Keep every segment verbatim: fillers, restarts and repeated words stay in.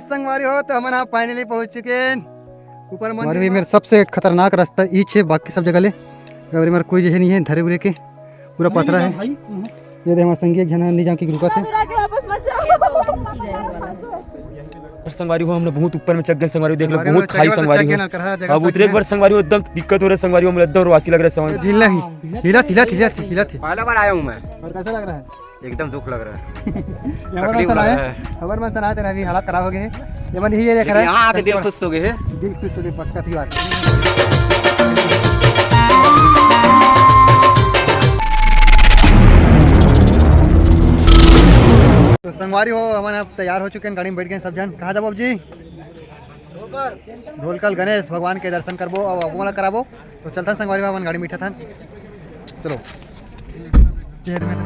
संगवारी हो, तो हमन ह finally पहुंच चुके हैं ऊपर मंदिर में। मेरा सबसे खतरनाक रास्ता ई छे, बाकी सब जगह ले अगर मेरा कोई जगह नहीं है धरे उरे के, पूरा पथरा है। ये दे हमारे संगी एक झन नहीं जाके रुका थे। संगवारी हो, हमने बहुत ऊपर में चढ़ गए संगवारी हो, देख लो, बहुत खाई संगवारी हो। अब उतरे एक बार संगवारी हो, एकदम दिक्कत हो रहा है संगवारी हो, एकदम रोवासी लग रहा है संगवारी। हिला ही, हिला, हिला, हिला, हिला। पहला बार आया हूँ मैं। और कैसा लग रहा है? एकदम दुख लग रहा है। तकलीफ लग रहा है। खबर में सुना है, तेरा अभी हालत खराब हो गए हैं। ये मन यही देख रहा है, यहाँ आके दिल खुश हो गए है। दिल खुश हो गए, पक्का सी बात। तो संगवारी हो, हमन अब तैयार हो चुके हैं, गाड़ी में बैठ गए सब जन। कहाँ जाबो अब जी? ढोलकल गणेश भगवान के दर्शन करबो और आपको कराबो। तो चलता संगवारी हो, हमन गाड़ी में बैठा था। चलो। चेहरे में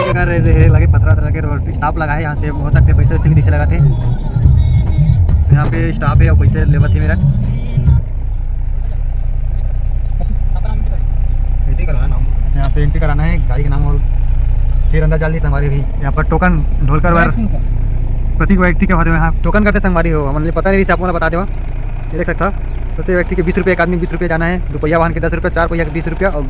तो कर रहे थे, लगे पतरा तरह के रोड स्टाफ लगा है, यहाँ से बहुत सारे पैसे वैसे भी नीचे लगाते हैं। यहाँ पे स्टाफ है और पैसे लेवत है मेरा। एंट्री कराना नाम। यहाँ पे एंट्री कराना है, गाड़ी का नाम और तीरंदाज चालीस हमारे भी। यहाँ पर टोकन ढोलकर बार प्रत्येक व्यक्ति के होते हैं। हाँ, टोकन करते संगवारी हो, हमने पता नहीं, इसे आप लोगों ने बता देवा। ये देख सकता, प्रत्येक व्यक्ति के बीस रुपये, एक आदमी बीस रुपये जाना है, दो पहिया वाहन के दस रुपये, चार पहिया के बीस रुपये और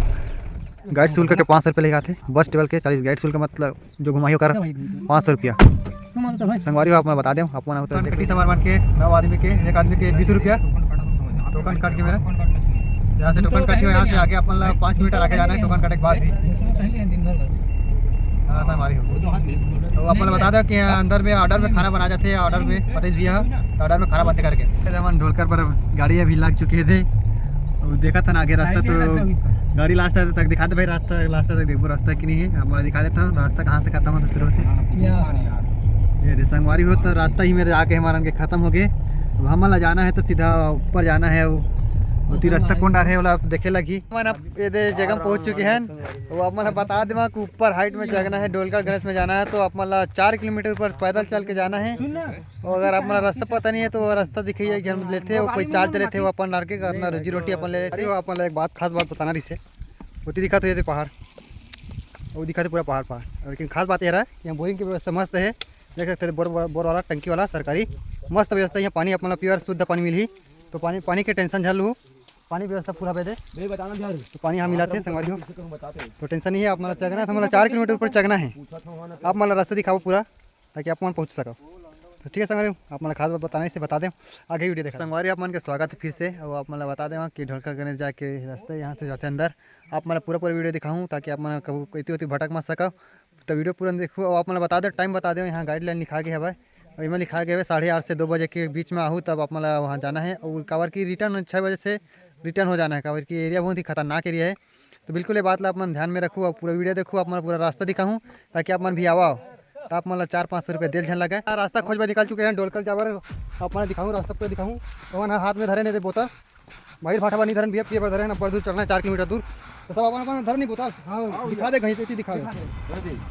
गाइड शुल्क के पाँच सौ रुपये लेके आते। बस ट्रेवल के चालीस, गाइड शुल्क मतलब जो घुमाई ओकर पाँच सौ रुपया। संगवारी हो, आप मन बता दें, आप मन होता है कट्टी सामान बन के नौ आदमी के, एक आदमी के बीस रुपया टोकन काट के मेरा। यहाँ से टोकन काट के यहाँ से आगे अपन ला पाँच मीटर आगे जाना है टोकन काटे के बाद भी। हाँ, संगवारी हो। तो अपन बता दें कि अंदर में ऑर्डर में खाना बना जाते हैं, ऑर्डर में परेश भैया ऑर्डर में खाना बनते करके। हमन ढोलकर पर गाड़ी अभी लग चुके थे। अब देखा था ना आगे रास्ता, तो गाड़ी लास्ट तक दिखा दे भाई, रास्ता लास्ट तक देखो, रास्ता कि नहीं है, अब मैं दिखा देता हूँ रास्ता कहाँ से खत्म होता शुरू होते। ये रे संगवारी हो, तो रास्ता ही मेरे आके हमारा के खत्म हो गए। अब हमन ला जाना है तो सीधा ऊपर जाना है, वो ओती रास्ता कौन डार है, वाला आप देखे लगी। मन आप ये दे जगह में पहुँच चुके हैं, वो आप मन ला बता देवा कि ऊपर हाइट में जगना है, ढोलकर गणेश में जाना है, तो आप मन ला चार किलोमीटर ऊपर पैदल चल के जाना है। और अगर आप मन ला रास्ता पता नहीं है तो वो रास्ता दिखाइए, एक झन लेथे, वो कोई चार्ज लेथे, वो अपन डार के अपना रोजी रोटी अपन ले लेथे। वो अपन ला एक बात, खास बात बताना रहिसे, ओती दिखा तो ये दे पहाड़, वो दिखा तो पूरा पहाड़ पहाड़। और लेकिन खास बात ये रहा कि यहाँ बोरिंग की व्यवस्था मस्त है, देख सकते हैं बोर, बोर, बोर वाला टंकी वाला सरकारी मस्त व्यवस्था। यहाँ पानी अपन ला प्योर शुद्ध पानी मिलही, तो पानी, पानी के टेंशन झन लू, पानी व्यवस्था पूरा बेदे। नहीं बताना यार। तो पानी यहाँ मिलाते हैं संगवारी हो, किसी को हम बताते हैं। तो टेंशन नहीं है, आप मन ला चघना है, तो मतलब चार किलोमीटर ऊपर चघना है। पूछा था वहाँ ना। आप मन ला रास्ता दिखाओ पूरा, ताकि आप मन पहुँच सको। तो ठीक है संगवारी हो, आप मन ला खास बात बताने से बता दें, आगे वीडियो देखा। संगवारी हो, आप मन के स्वागत है फिर से। और आप मन ला बता दें कि ढोलकर गणेश जाके रास्ता यहाँ से जाते अंदर, आप मन ला पूरा पूरा वीडियो दिखाऊँ ताकि आप मन कभू इतनी उतनी भटक मत सको। तो वीडियो पूरा देखो। और आप मन ला बता दें, टाइम बता दें, यहाँ गाइडलाइन लिखा गया हवे, और एमा लिखा गया हवे साढ़े आठ से दो बजे के बीच में आहू, तब आप मन ला वहाँ जाना है। और काबर कि रिटर्न छः बजे से रिटर्न हो जाना है, काबर कि एरिया बहुत ही खतरनाक एरिया है। तो बिल्कुल ये बात ला आप मन ध्यान में रखो और पूरा वीडियो देखो, आप मन ला पूरा रास्ता दिखाऊँ ताकि आप मन भी आवा, तो आप मन ला चार पाँच सौ रुपये देल झन लगे। रास्ता खोज बर निकल चुके हैं ढोलकर जाबर, आप मन ला दिखाऊँ, रास्ता पूरा दिखाऊँ। ओमन ह हाथ में धरे नहीं दे बोतल, बाहिर भाटा बा नहीं धरन भैया, पिए बर धरे हैं, बड़ दूर चलना है, चार किलोमीटर दूर। तो सब अपन अपन धर नहीं बोतल। हाँ, दिखा दे, कहीं से दिखा दे। ये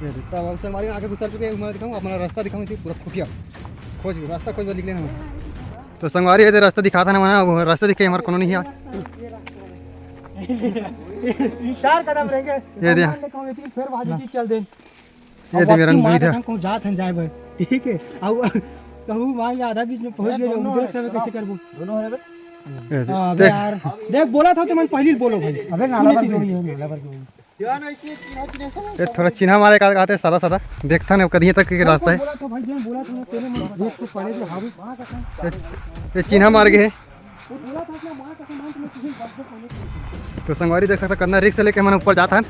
दे, तब अब संगवारी आगे घुस चुके हैं, मैं दिखाऊँ, अपना रास्ता दिखाऊँ, इसी पूरा खुफिया खोज, रास्ता खोज निकले ना। तो संगवारी ये दे रास्ता दिखा था ना, मना वो रास्ता दिखे हमारे कोनो नहीं है। चार कदम रहेंगे। ये दे। हम मान ले कहूँ, इतनी फिर वहाँ देखी चल दे। ये अब दे मेरा वक्ती माँ अंगूठा। कसम कहूँ जात हन जाए बर, ठीक है। अब कहूँ मान ले आधा बीच में पहुँच गए, दोनों उधर है, से कैसे करबो? दोनों है बे। ये दे, हाँ, अबे देख। यार, देख बोला था तो मन पहली बोलो भाई। अबे नाला पर जोड़ी है, नाला पर जोड़ी। ये थोड़ा चिन्हा मारे का कहते हैं, सादा सादा। देखता नहीं कहीं तक के रास्ता है। बोला था भाई, जो बोला था तेरे मन देख तो पड़े जो हावी। ये, ये चिन्हा मार गए है। तो संगवारी देख सकता, कितना रिस्क लेके हमन ऊपर जात हन।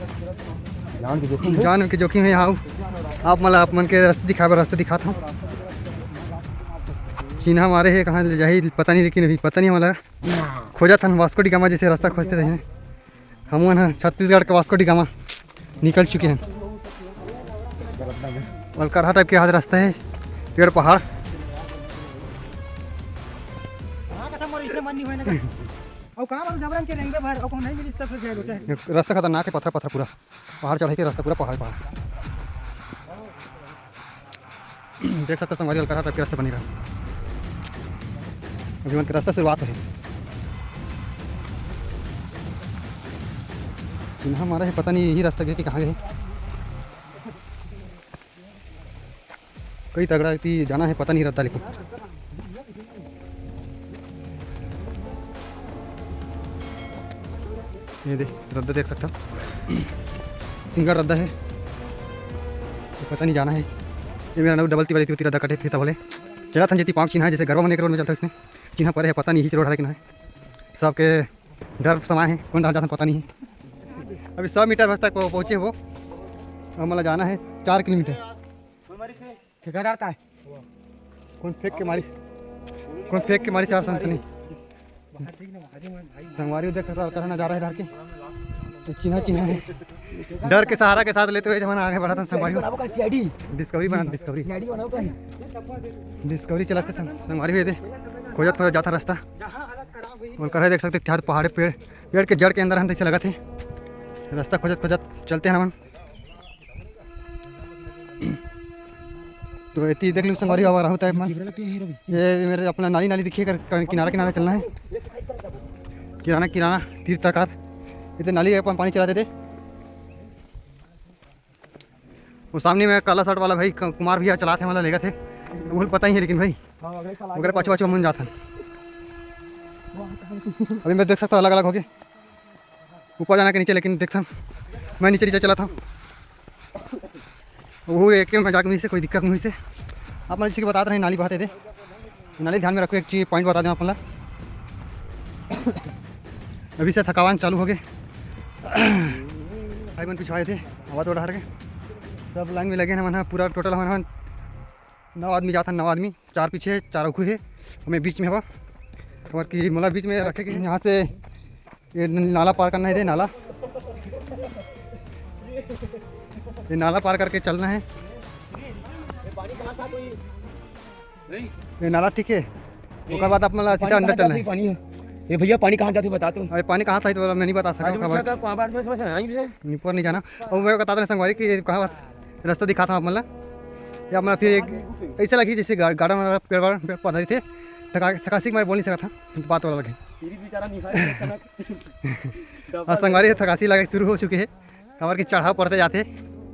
जान के जोखिम है। जान के जोखिम है। हाँ, आप मन ला, आप मन के रास्ता दिखावे, रास्ता दिखात हूँ। चिन्हा मारे है, कहाँ ले जाही पता नहीं, लेकिन अभी पता नहीं हमन ला। खोजत हन वास्को डिगामा जैसे रास्ता खोजते रहे। हमन ह छत्तीसगढ़ के वास्को डिगामा निकल चुके हैं। और करहा टाइप के आज रास्ता है, पेड़ पहाड़। मोर इसने मन नहीं होए ना। अउ का मालूम जबरन के रेंगे भर, अउ कहूँ नहीं मिलिस त फिर जाए लो चाहे। ये रास्ता खतरनाक है, पत्थर पत्थर पूरा, पहाड़ चढ़े के रास्ता पूरा पहाड़ पहाड़। देख सकते हो संगवारी, अलकरहा टाइप के रास्ता बनेगा। अभी मन के रास्ता शुरुआत है। चिन्हा मारा है, पता नहीं यही रास्ता गए कि कहाँ गए। कई तगड़ा एती जाना है, पता नहीं रद्दा लेकिन। ये दे, रद्दा देख सकता, सिंगल रद्दा है, तो पता नहीं जाना है। ये मेरा नौ डबल ती वाली ती रद्दा कटे फिर तब बोले चला था जेती पाँव चिन्हा है, जैसे गरबा मने के रोड में चलता है उसने चिन्हा परे है, पता नहीं हिच रोड है कि ना है। सबके डर समाए है, कौन डर जाता पता नहीं। अभी सौ मीटर बस तक पहुँचे हो, और मतलब जाना है चार किलोमीटर। ठेकेदार का है। कौन फेंक के मारी, कौन फेंक के मारी चार सनसनी। संगवारी देख सकता हल्का नजारा है डर के, तो चिन्हा चिन्हा है। डर के सहारा के साथ लेते हुए जमाना आगे बढ़ा था संगवारी। बनाबो का सीआईडी। डिस्कवरी बना, डिस्कवरी। सीआईडी बनाबो का। डिस्कवरी चलाते संग-, संगवारी हुए थे, खोजत खोजत जाता रास्ता। और कहे देख सकते थे पहाड़ पेड़, पेड़ के जड़ के अंदर हम तैसे लगा थे। रास्ता खोजत खोजत चलते हैं हमन। तो एती देख लू संगवारी, आवा रहू टाइप मन। ये मेरे अपना नाली नाली दिखे कर, कर किनारा किनारा चलना है। किराना किराना तीर तक आत। इतने नाली अपन पानी चला देते। वो सामने में काला शर्ट वाला भाई क-, कुमार भैया चलाते हैं, मतलब लेगा थे। वो पता ही है लेकिन भाई, वगैरह पाछू पाछू हम जात हन। अभी मैं देख सकता हूँ अलग अलग हो गए। ऊपर जाना के नीचे, लेकिन देखथन मैं नीचे नीचे चला था। वो एक मजाक में से कोई दिक्कत नहीं से। आप मन जैसे कि बतात रहे नाली बहाते थे, नाली ध्यान में रखो। एक चीज पॉइंट बता दें आप मन ला। अभी से थकावन चालू हो गए। भाई मन पिछवाए थे, आवा तो डहर के सब लाइन में लगे हैं मन ह। पूरा टोटल हमन हमन नौ आदमी जाथन, नौ आदमी, चार पीछे चार अगू हे, हमें बीच में हवा। और कि मोला बीच में रखे के यहाँ से ये नाला पार करना है, दे नाला, ये नाला पार करके चलना है। ये नाला ठीक है, ओकर बाद आप मतलब सीधा अंदर चलना है। पानी है। ये भैया पानी कहाँ जाते बता तू। अरे पानी कहाँ से आई तो मैं नहीं बता सका, आज खबर। ऊँचा का कुआं बार से, बस, बस, यहीं से। ऊपर नहीं जाना। और मैं बता देना संगवारी कि कहाँ रास्ता दिखा था आप मतलब, या मतलब फिर एक ऐसा लगी जैसे गा-, गार्डन वाला पेड़ वाला पेड़ पौधा ही थे। थका-, थकासी के मारे बोल नहीं सका था, बात वाला लगे। तेरी बेचारा निहार के कनक। हाँ संगवारी, थकासी लगे शुरू हो चुके हैं, हमारे की चढ़ाव पड़ते जाते।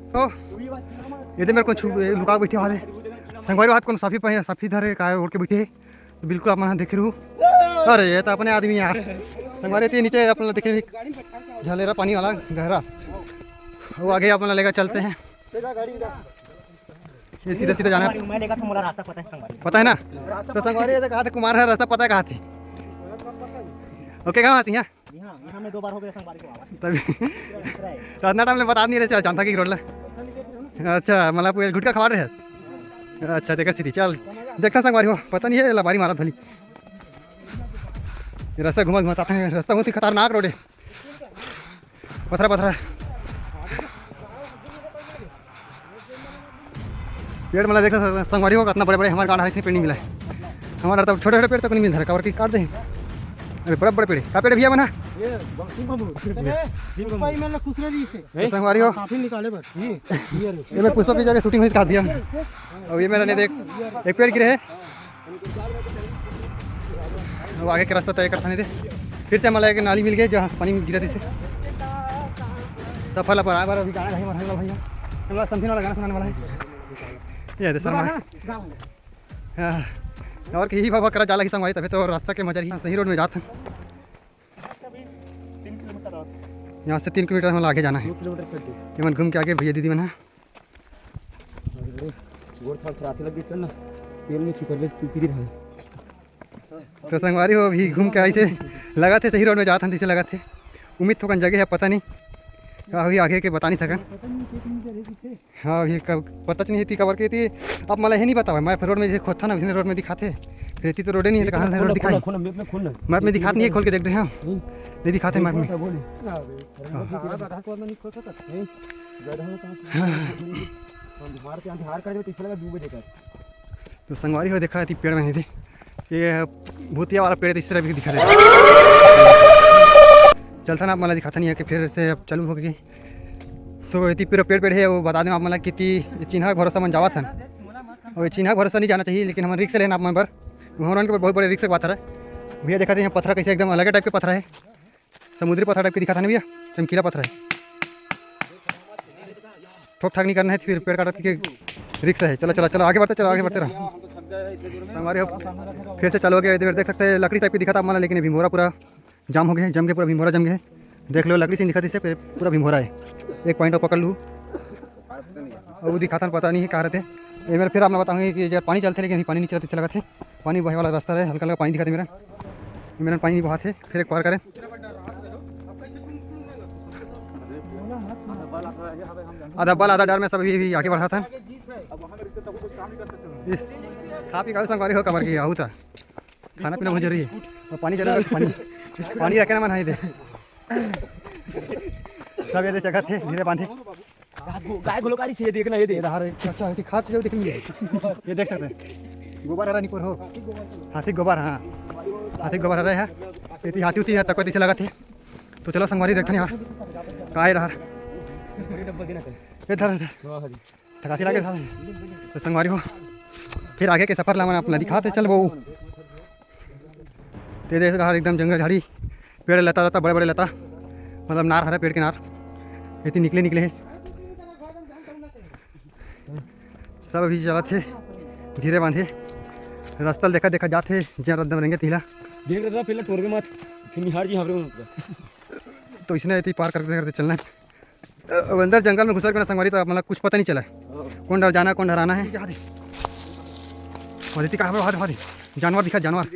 तो ये तो मेरे को छू-, लुका बैठे वाले संगवारी, हाथ को साफी पहन, साफी धरे, काय ओढ़ के बैठे हैं। तो बिल्कुल आप मन देखे रहू। अरे ये तो अपने आदमी यार। संगवारी, ये नीचे अपन देखे भी झलेरा पानी वाला गहरा, वो आगे अपन लेकर चलते हैं। ये सीधा सीधा जाना है। मैं लेकर था, मोला रास्ता पता है संगवारी। पता है ना? तो संगवारी, ये तो कहा था कुमार है, रास्ता पता है कहाँ थे? ओके, कहाँ सिंह? यहाँ, यहाँ में दो बार हो गया संगवारी को आवाज। तभी तो इतना टाइम ले बता नहीं रहे, जानता कि रोड ला। अच्छा, मतलब ये गुटखा खवा रहे हैं। अच्छा, देखा सीधी, चल देखता संगवारी हो, पता नहीं है लबारी मारा धली। ये रास्ता घुमा घुमा आता है, रास्ता बहुत ही खतरनाक रोड है, पथरा पथरा। पेड़ मला देख सकते संगवारी हो, कितना बड़े बड़े हमारे गांव हर पेड़ नहीं मिला है। हमारा तब छोटे छोटे पेड़ तक नहीं मिलता, काबर की काट दे। अरे बड़े बड़े पेड़, का पेड़ भैया बना? ये बंसी बबू। भीम बबू। भाई मैंने खुश रही से। तो संगवारी हो, काफी निकाले बस। ये, ये लो। ये मैं पुष्पा पिक्चर की शूटिंग हुई, कहा भैया। अब ये मेरा ने देख, एक पेड़ गिरे है। अब आगे का रास्ता तय करता नहीं थे। फिर से मला एक नाली मिल गई, जहाँ पानी गिरा थे। सफल पर आए बार अभी गाना नहीं मरने वाला भैया, समथिंग वाला गाना सुनाने वाला है। ये दे शर्मा। हाँ, और कि यही बाबा करा जाला की संगवारी, तभी तो रास्ता के मजा रही, सही रोड में जात हैं। यहाँ से तीन किलोमीटर हमें आगे जाना है। दो किलोमीटर चल के। ये मन घूम के आगे भैया दीदी मन है। गोड़ थोड़ा थोड़ा से लग गई, चल ना। तेल में छुकर ले, तू पी रहा है। तो संगवारी हो, अभी घूम के आई थे, लगा थे सही रोड में जात हन, जैसे लगा थे। उम्मीद थोकन जगह है, पता नहीं का होही आगे के बता नहीं सकन। हाँ, अभी कब पता नहीं थी, काबर के थी, अब मला ये नहीं पता है, मैं रोड में जैसे खोदता ना, वैसे रोड में दिखाते। फिर इतनी तो रोड नहीं है, तो कहाँ रोड दिखाई? खोल, मैप में दिखात नहीं है, खोल के देख रहे हैं। नहीं दिखाते मैप में। तो संगवारी हो, देखा थी पेड़ में नहीं थी, ये भूतिया वाला पेड़ तो इस तरह भी दिखा देता। चलता ना, आप मन ला दिखाता नहीं है कि फिर से अब चालू हो गई। तो इतनी पूरा पेड़ पेड़ है, वो बता दें आप मन ला कि ती-, चिन्हा के भरोसा मन जावत हन। और ये चिन्हा के भरोसा नहीं जाना चाहिए, लेकिन हमन रिस्क लेना आप मन बर, हमन के ऊपर बहुत बड़े रिस्क के बात है। भैया देखा थे यहाँ पत्थर कैसे एकदम अलग टाइप के पत्थर है, समुद्री पत्थर टाइप के दिखा था ना भैया, चमकीला पत्थर है। ठोक ठाक नहीं करना है, फिर पेड़ काटत के रिस्क है। चलो चलो चलो, आगे बढ़ते चलो, आगे बढ़ते रहो। हमारे अब फिर से चालू हो गया, इधर देख सकते हैं लकड़ी टाइप की दिखा था आप मन ला, लेकिन अभी मोरा पूरा जाम हो गया है, जम के पूरा भिंभोरा जम गया है। देख लो, लकड़ी से दिखत हे, पूरा भिंभोरा है। एक पॉइंट और पकड़ लू। अउ दिखाथन, पता नहीं है कहाँ रहते। ये मेरे फिर आप लोग बताऊंगे कि यार पानी चलते, लेकिन अभी पानी नहीं चलते, चला गए। पानी बहे वाला रास्ता है, हल्का हल्का पानी दिखाते मेरा। मेरा पानी नहीं बहा थे, फिर एक पार करें। आधा बल आधा डर में सब अभी, अभी आगे बढ़ा था। खा पी का संगवारी हो, कमर की आहू था। खाना पीना बहुत जरूरी है। और पानी जरूरी है, पानी, पानी रखे ना मन, हाई दे। सब ये दे जगह थे, धीरे बांधे। गाय घोलो कारी से, ये देखना, ये ये देख। डहर एक अच्छा है, खाद से जो दिखेंगे। ये देख सकते हैं, गोबर हरा निकोर हो। हाथी गोबर, हाँ, हाथी गोबर हरा है। ये हाथी उती है, तक दिसे लगा थे। तो चलो संगवारी, देखते हैं यार, का है डहर। ये धर, धर। थकासी लागे था। तो संगवारी हो, फिर आगे के सफर ला मन अपना दिखाते चल वो। ते देख रहा एकदम जंगल झाड़ी, पेड़ लता रहता, बड़े बड़े लता, मतलब नार हरे पेड़ के नार, इतनी निकले निकले है। सब अभी चलत हे धीरे बांधे, रास्ता ल देखा देखा जात हे, जेन रद्दम रेंगे तिला। देख रहा था पहले टोरबे मत, फिर निहार जी हमरे ऊपर। तो इसने इतनी पार करते करते चलना है। अब अंदर जंगल में घुसर के ना संगवारी, तो मतलब कुछ पता नहीं चला है। हाँ। कौन डर जाना, कौन डराना है। और इतनी कहाँ पे, वहाँ दे, वहाँ दे। जानवर दिखा, जानवर।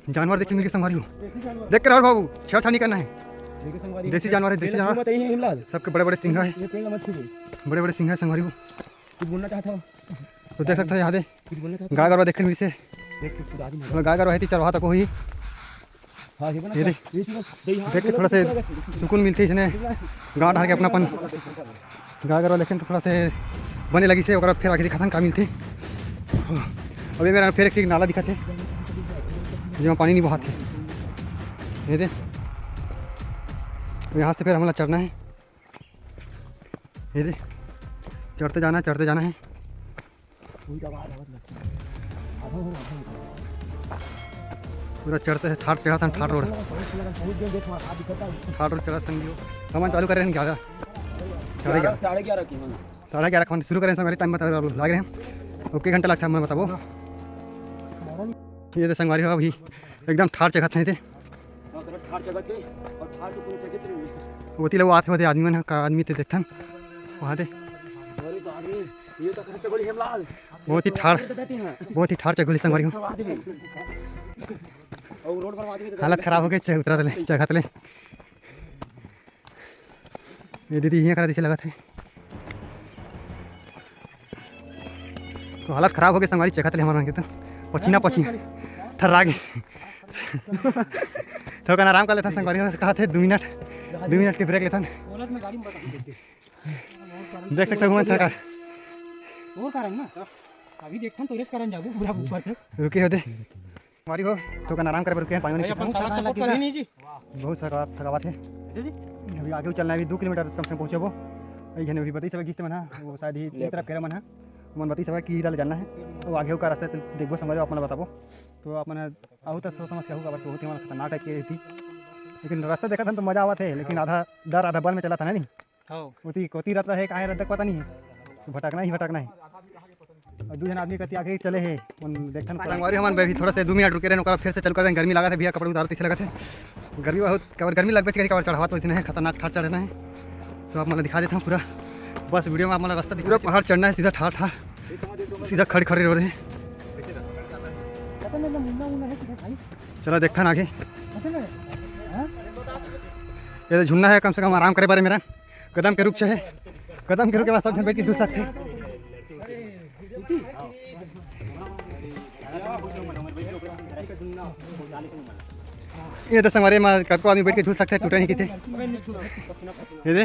जानवर देखे मिल के संगवारी हो। देख के रहो बाबू, छेड़छाड़ नहीं करना है। देखिए संगवारी, देसी जानवर है, देसी जानवर। मत यही हिमलाल। सबके बड़े बड़े सिंह है। ये पेड़ मत छू। बड़े बड़े सिंह है संगवारी हो। कुछ बोलना चाहता हूँ। तो देख सकते हो यहाँ दे। कुछ बोलना चाहता हूँ। गाय गरवा देखे मिल से। देख, कुछ आदमी है। गाय गरवा है, ती चरवाहा तक ही। हाँ, ये बना ये क्या? देख। ये चीज़, दे यहाँ देख के बोलो थोड़ा सा तो सुकून मिलथे इसने, गाँव डहर के अपनापन। गाँव गरवा लेकिन तो थोड़ा से बने लगी से, ओकरा फिर आगे दिखाथन का मिलथे। अभी मेरा फिर एक नाला दिखाथे, जेमा पानी नहीं बहाथे। ये दे, यहाँ से फिर हमला चढ़ना है। ये दे, चढ़ते जाना है, चढ़ते जाना है। पूरा चढ़ते हैं ठाट चढ़त हन, ठाट रोड। ठाट रोड चढ़त संगी हो। सामान चालू करे हैं ग्यारह, साढ़े ग्यारह। साढ़े ग्यारह के हम शुरू करें, हमारे टाइम बता रहे लाग रहे हैं। ओके, घंटा लगता है, मैं बताबो। ये तो संगवारी हो, अभी एकदम ठाट चढ़त नहीं थे। हाँ, ठाट चढ़त थे और ठाट ऊपर चढ़त रही। ओती लोग आते होते आदमी मन ह, का आदमी ते देखथन वहाँ दे। अरे बाप रे, ये तो खर्चा बड़ी हेमलाल। बहुत ही ठाड़, बहुत ही ठाड़ चघुली संगवारी हो। हालत खराब हो गई, उतरा तले, चघत ले। ये दीदी यहाँ करा दिसे लगत है। तो हालत खराब हो गई संगवारी, चघत ले हमारा के तो पसीना पसीना थर्रा गए। थोड़ा आराम कर लेता संगवारी हो, कहा थे दो मिनट, दो मिनट के ब्रेक लेता। देख सकते हो, घूमत थका। वो कारण ना, अभी देखथन तो रेस करन जाबो पूरा ऊपर तक। रुके होते। हमारी हो तो कन आराम करे बर रुके हैं, पानी वानी पीते हैं। बहुत सारा थकावट है। अभी आगे चलना है, अभी दो किलोमीटर कम से कम पहुँचबो। अभी बताई सब गिस्त मन हा, वो शायद ही एक तरफ केरा मन हा, मन बताई सब की डाले जाना है। तो आगे का रास्ता देखबो, संगवारी हो, आप मन बताबो। तो आप मन आहू तो सोच समझ के आहू, काबर बहुत ही खतरनाक टाइप के थी। लेकिन रास्ता देखा था तो मजा आवत है, लेकिन आधा डर आधा बल में चला था ना, नहीं? हाँ। ओती कोती रहता है, कहाँ रहता पता नहीं है। तो भटकना ही भटकना है। और दू जन आदमी कति आगे चले है, उन देखथन। संगवारी हमन भी थोड़ा से दो मिनट रुके रहे, ओकरा फिर से चालू कर दें। गर्मी लागत है भैया, कपड़ा उतार तीसे लगत है। गर्मी बहुत, कबर गर्मी लगबे करी, कबर चढ़ावा तो इतने है, खतरनाक ठाट चढ़ना है। तो आप मतलब दिखा देता हूँ पूरा, बस वीडियो में आप मतलब रास्ता दिख, पूरा पहाड़ चढ़ना है, सीधा ठाट ठाट, सीधा खड़ी खड़ी रोड है। चलो देखथन आगे। ये तो झुन्ना है, कम से कम आराम करे बारे मेरा। कदम के रुख से है, कदम के रुख के बाद सब झन बैठ के धुस सकथे। ये तो संगवारी में कतको आदमी बैठ के झुस सकथे, टूटे नहीं किथे। ये दे।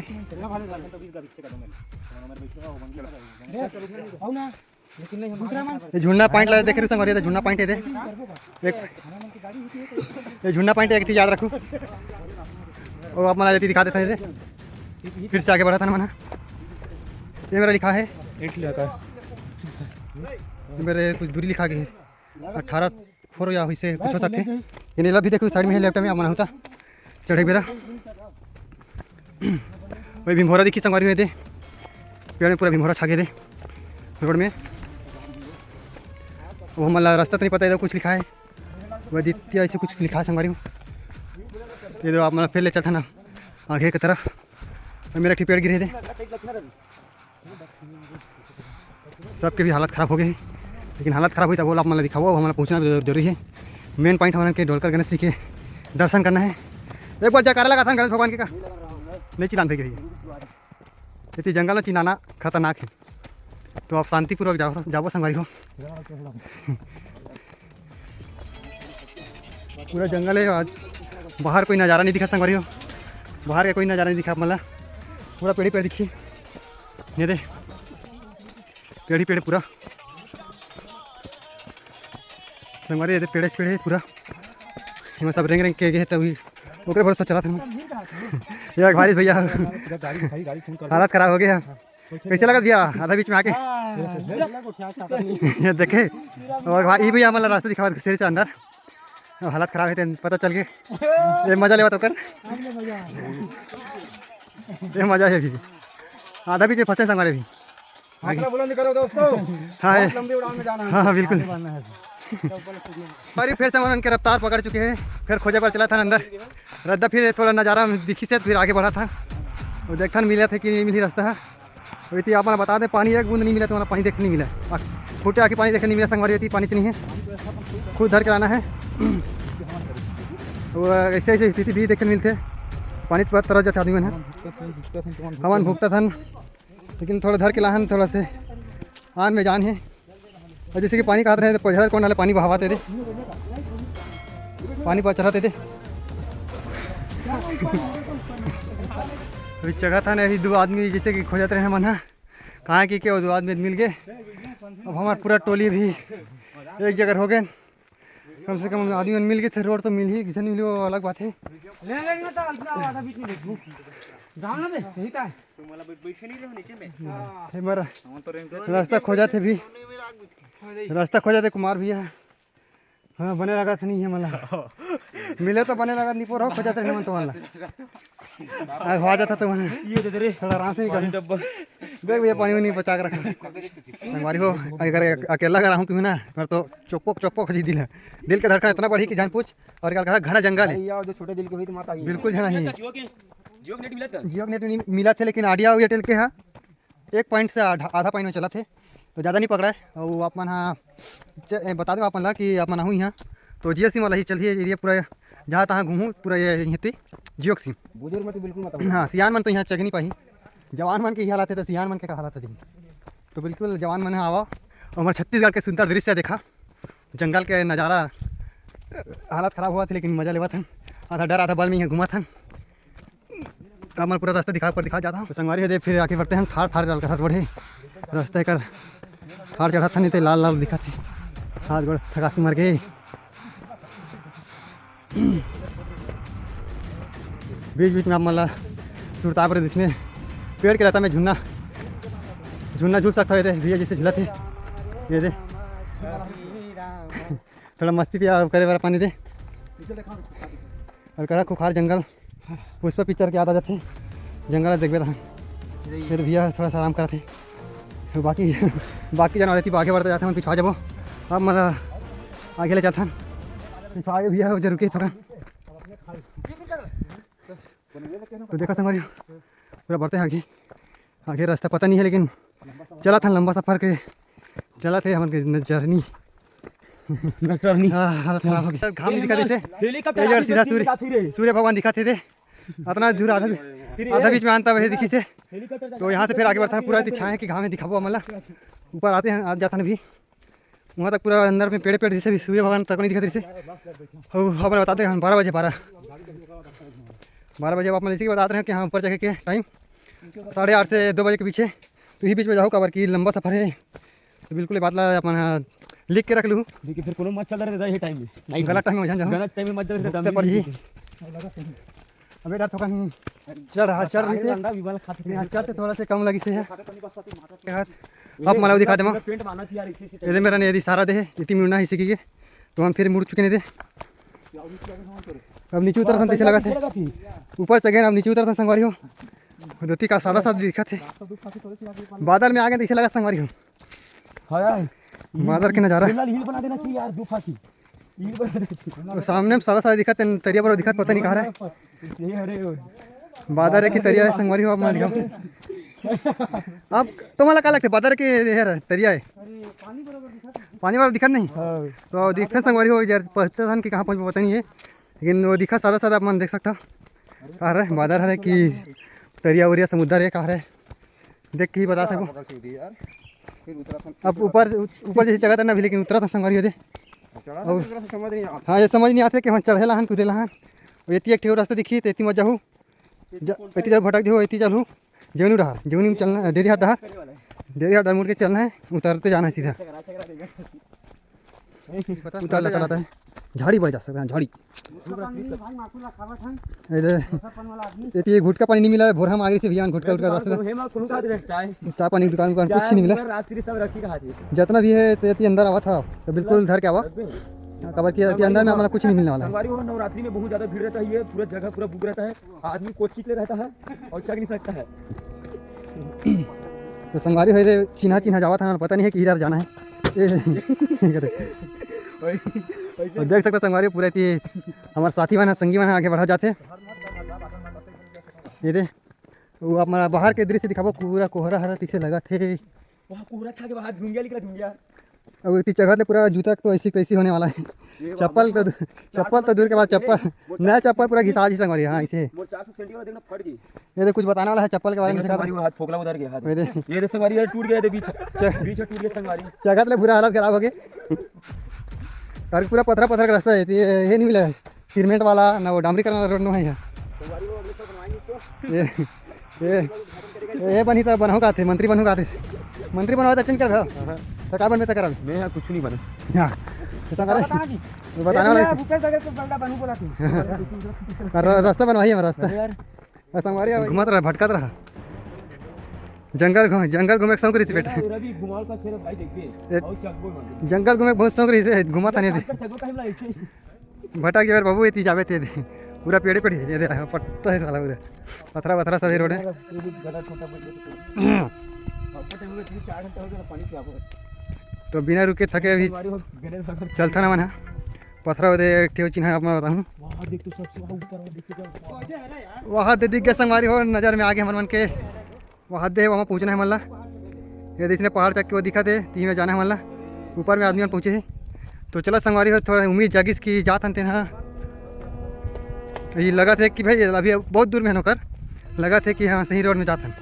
ये झुन्ना पॉइंट ला देख रहे हो संगवारी, ये झुन्ना पॉइंट है दे। एक ये झुन्ना पॉइंट एक चीज याद रखो। वो आप मन ला ये दिखा देता है दे। फिर से आगे बढ़ा था ना मना। ये मेरा लिखा है एट लगा। ये मेरे कुछ दूरी लिखा गई है। अठारह फोर या वैसे कुछ हो सकते हैं। ये नीला भी देखो साइड में है, लेफ्ट में मना होता चढ़े बेरा। वही भिंभोरा दिखी संगवारी हुए दे। पेड़ में पूरा भिंभोरा छा गए दे रोड में। वो हमला रास्ता तो नहीं पता, इधर कुछ लिखा है। वह दित्य ऐसे कुछ लिखा है संगवारी हो। ये तो आप मतलब फिर ले चलता ना आगे की तरफ। और मेरा एक ठे पेड़ गिरे दे। सबके भी हालत खराब हो गए हे, लेकिन हालत खराब हुई तब बोला आप मन ला दिखाओ, अब हमन ला पहुँचना जरूर-, जरूरी है। मेन पॉइंट हमन के डोलकर गणेश जी के दर्शन करना है। एक बार जयकारा लगा था गणेश भगवान के का? नहीं चिल्लान भाई के भैया। इतनी जंगल में चिल्लाना खतरनाक है। तो आप शांतिपूर्वक जाओ, जाओ संगवारी हो। पूरा जंगल है आज, बाहर कोई नज़ारा नहीं दिखा संगवारी हो, बाहर का कोई नज़ारा नहीं दिखा मतलब पूरा पेड़ ही पेड़ दिखी। ये दे पेड़ ही पेड़ पूरा संगवारी, ये दे पेड़ ही पेड़ है पूरा। ये सब रेंग रेंग के गए तभी ओकरे भरोसा चला था। ये भारिश भैया हालत खराब हो गया। कैसे लगा भैया आधा बीच में आके? ये देखे और भाई ये भैया हमारा रास्ता दिखावा शेर से अंदर। अब हालत खराब है तेन पता चल के ये मजा लेवा तो कर। ये मजा है अभी आधा बीच में फंसे संगवारी भी। हौसला बुलंद करो दोस्तों। हाँ बहुत लंबी उड़ान में जाना है। हाँ हाँ बिल्कुल। अरे फिर से हमन के रफ्तार पकड़ चुके हैं। फिर खोजे पर चला था अंदर रद्दा फिर थोड़ा नज़ारा दिखी से फिर आगे बढ़ा था। वो देखथन मिला थे कि नहीं मिली रास्ता है। वही आप मन बता दें पानी एक बूंद नहीं मिला तुम्हारा पानी देखने नहीं मिला। आ, फूटे आके पानी देखने नहीं मिला संगवारी होती पानी तो नहीं है। खुद धर के लाना है। वो ऐसे ऐसे स्थिति भी देखने मिलते पानी पर तरस जाते आदमी मन है। हमन भुगता थन लेकिन थोड़ा धर के लाहन थोड़ा से आन में जान है। और जैसे कि पानी कहत रहे तो पझरा कौन डाले पानी बहावत हे दे। पानी पचरत हे दे। अभी चघत हन अभी दो आदमी जैसे कि खोजत रहे मन ह कहाँ कि के वो दो आदमी मिल गए। अब हमार पूरा टोली भी एक जगह हो गए। कम से कम आदमी मन मिल गए थे। रोड तो मिल ही किसी मिली वो अलग बात है। ले लेंगे तो अलग आधा बीच में देखो। जाओ ना बे सही का है। तुम वाला बैठ- बैठे नहीं रहो नीचे में। हे मरा हमन तो रेंगते रास्ता खोजत हे भी। रास्ता खोजत हे कुमार भैया। हाँ बने लगत नहीं है मला। मिले तो बने लगत नहीं पोर हो खोजत रहे मन तो मला। आ हो जाता तो मन ये दे दे रे थोड़ा आराम से ही पानी कर। डब्बा। देख भैया पानी नहीं बचा के रखा। संगवारी हो अगर अकेला अगर रहूँ कि ना मेरा तो चोपोक चोपोक जी दिल है। दिल का धड़कन इतना बढ़ी कि जान पूछ। और क्या कहा घना जंगल है। यार जो छोटे दिल के हुई तो माता ही बिल्कुल है नहीं। जियो के नेट मिला था। जियो के नेट नहीं मिला थे लेकिन आइडिया एयरटेल के है। एक पॉइंट से आधा आधा पॉइंट में चला थे तो ज़्यादा नहीं पकड़ा है। और आप मन हाँ च- ए, बता दो आप मन ला कि आप मन आहू यहाँ तो जियो सिम वाला ही चलिए एरिया पूरा जहाँ तहाँ घूमू पूरा ये यहीं थे जियो के सिम। बुजुर्ग में तो बिल्कुल मत आओ। हाँ सियान मन तो यहाँ चघ नहीं पाही। जवान मन के ही हालात है तो सियान मन के का हालात हो जाही। तो बिल्कुल जवान मन आवा और हमारे छत्तीसगढ़ के सुंदर दृश्य देखा। जंगल के नज़ारा हालत खराब हुआ थे लेकिन मजा लेवत हन। आधा डर आधा बल में यहाँ घूमत हन। हमन पूरा रास्ता दिखा पर दिखा जाता हूँ तो संगवारी हो दे फिर आगे बढ़ते हैं। ठार ठार चल कर बढ़े रास्ते कर ठार चढ़त हन ते लाल लाल दिखत हे। हाथ गोड़ थकासी मर गए। बीच बीच में आप मन ला सुरता पर जिसमें पेड़ के रहता में झुन्ना झुन्ना झूल सकता है भैया जैसे झूलत हे। ये दे थोड़ा मस्ती पिया करे वाला पानी दे। और करा खुखार जंगल पुष्पा पिक्चर के याद आ जाथे। जंगल देखबे तहन फिर भैया थोड़ा सा आराम करत हे। बाकी बाकी जानवर रहती आगे बढ़ते जाते हैं पीछे आ जाबो। अब मतलब आगे ले जाथन पीछे आगे भैया जरूर के थोड़ा। तो देखा संगवारी पूरा बढ़ते हैं आगे। आगे रास्ता पता नहीं है लेकिन चला था लंबा सफर के चला थे हमन के जर्नी। हाँ हालत खराब हो गया घाम दिखा देते। हेलीकॉप्टर ये जो आदमी सीधा सब सूर्य दिखाती रही। सूर्य भगवान दिखा थे दे। अतना दूर आधा फिर आधा ये बीच में आनता वही दिखी से। हेलीकॉप्टर तो यहाँ से फिर आगे बढ़ता है पूरा छाए कि घाम में दिखाबो हमला। ऊपर आते हैं आज जाता भी वहाँ तक पूरा अंदर में पेड़ पेड़ जैसे भी सूर्य भगवान तक नहीं दिखा जैसे। और अपन बताते हैं बारह बजे बारह बारह बजे अपन इसी बता रहे हैं कि हाँ ऊपर जाके के टाइम साढ़े आठ से दो बजे के पीछे। तो यही बीच में जाओ काबर कि लंबा सफर है। तो बिल्कुल ये बात ला अपन ह लिख के रख लूँ। देखिए, फिर कोनो मत चल रहे ये टाइम में, नाइट गलत टाइम में हो जान जाओ। गलत टाइम में मत चल रहे, रुकते पड़ ही। अबे डर थोकन चढ़ रहा, चढ़ रही से। अंडा भी वाला खाते यहाँ चढ़ से थोड़ा से कम लगी से है। अब मला दिखा दे माँ। पेंट माना चाहिए यार, इसी से। ये दे मेरा ने यदि सारा दे है, इतनी मुड़ना है इसी की। तो हम फिर मुड़ चुके नहीं दे। अब नीचे उतरथन तैसे लगा थे। ऊपर चढ़े ना, अब नीचे उतरथन संगवारी हो। धोती का सादा सादा दिखत हे। बादल में आ गए तैसे लगा संगवारी हो। हाँ यार। बादल के नजारा। हिल बना देना चाहिए यार, गुफा की। हिल बना देना चाहिए। तो सामने में सादा सादा दिखत हे, तरिया पर दिखत, पता नहीं कहाँ रहे। ये अरे बादल है कि तरिया है संगवारी हो, आप मन दिखाओ। अब तुम्हाला काय लगथे, बादर के हे रे, तरिया है? पानी बराबर दिखत नहीं। हाँ। तो दिखथे संगवारी हो, यार पहुँचथन कि कहाँ पहुँच पता नहीं है, लेकिन वो दिखत सादा सादा, आप मन देख सकता। का हरे बादर हरे कि तरिया उरिया समुद्र है, का हरे देख के ही बता सकूँ। अब ऊपर, ऊपर जैसे जगह ना भी, लेकिन उतरथन संगवारी हो दे। और समझ नहीं आता। हाँ, ये समझ नहीं आते कि हम चढ़े लाहन, कूदे लाहन। और ये एक ठेव रास्ता दिखी, तो इतनी मजा हो। एती जब भटक दिहो, एती चलहू। जेवनी डहार, जेवनी में चलना है, डेरी हाथ डहार। डेरी हाथ डहार मुड़ के चलना है, उतरते जाना है सीधा। उतरते जाना है। झाड़ी बढ़ जा सकता है, झाड़ी। एती गुटखा पानी नहीं मिला है, भोर हम आगे से भैया गुटखा उटखा रास्ता। चाय पानी की दुकान, दुकान कुछ नहीं मिला। जितना भी है, तो एती अंदर आवा था, तो बिल्कुल धर के आवा। हाँ, काबर कि अंदर में हमारा कुछ नहीं मिलने वाला है। नवरात्रि में बहुत ज्यादा भीड़ रहता है, ये पूरा जगह पूरा बुक रहता है, आदमी कोचकिच ले रहता है और चघ नहीं सकता है। तो संगवारी हो, चिन्हा चिन्हा जावा था, पता नहीं है कि इधर जाना है। और देख सकते संगवारी, पूरा एती हमारे साथी मन, संगी मन आगे बढ़ा जाते। ये दे, वो हमारा बाहर के दृश्य दिखाबो, पूरा कोहरा हरा तैसे लगा थे। वहाँ कोहरा छा के बाहर धुंगिया निकला, धुंगिया। अब एती चघत ले पूरा जूता तो ऐसी तैसी होने वाला है। चप्पल तो, चप्पल तो दूर के बात, चप्पल, नया चप्पल पूरा घिसा जी संगवारी। हाँ, ऐसे। मोर चार सौ सेंटी वाला देखना फट गई। ये दे, कुछ बताने वाला है चप्पल के बारे में। संगवारी, वो हाथ फोकला उधर गया, हाथ। ये दे संगवारी, यार टूट गया, ये बीच, बीच टूट गया संगवारी। चघत ले बुरा हालत खराब हो गए। और पूरा पथरा पथरा का रास्ता है, तो ये, ये नहीं मिला है। सीमेंट वाला ना, वो डामरीकरण वाला रोड नहीं है। ये, ये, ये बनी तो बनहु का थे, मंत्री बनहु का थे। मंत्री बनवा तो चेंज कर भाव। तो का बनबे तो करब? मैं यहाँ कुछ नहीं बने। हाँ। तो संगवारी, बताना नहीं। ये बताने वाला है। भूपेश अगर तो बंदा बनहु बोला तू। रास्ता बनवाई है, रास्ता। अरे यार। रास्ता हमारे घुमत रहा, भटकत रहा। जंगल घूम, जंगल घूमे के शौक रही बेटा। रवि घुमाल का सिर्फ भाई देखिए। जंगल घूमे बहुत शौक रही, घुमा था नहीं। भटक गया बाबू, एती जाबे ते दे। पूरा पेड़े पेड़े, ये दे, पट्टा है साला पूरा। पथरा पथरा सभी रोड है। तो बिना रुके थके अभी चलता ना मन है। पथरा दे, एक ठो चिन्हा अपना बताऊँ। वहाँ दे दिख गया संगवारी हो, नजर में आगे हमन मन के। वहाँ दे, वहाँ पहुँचना है मल्ला। ये दे, इसने पहाड़ चढ़ के वो दिखा दे, तीन में जाना है मल्ला। ऊपर में आदमी मन पहुँचे है। तो चलो संगवारी हो, थोड़ा उम्मीद जागिस कि जात हन तेन हा। ये लगा थे कि भाई अभी बहुत दूर में है नौकर, लगा थे कि हाँ सही रोड में जात हन।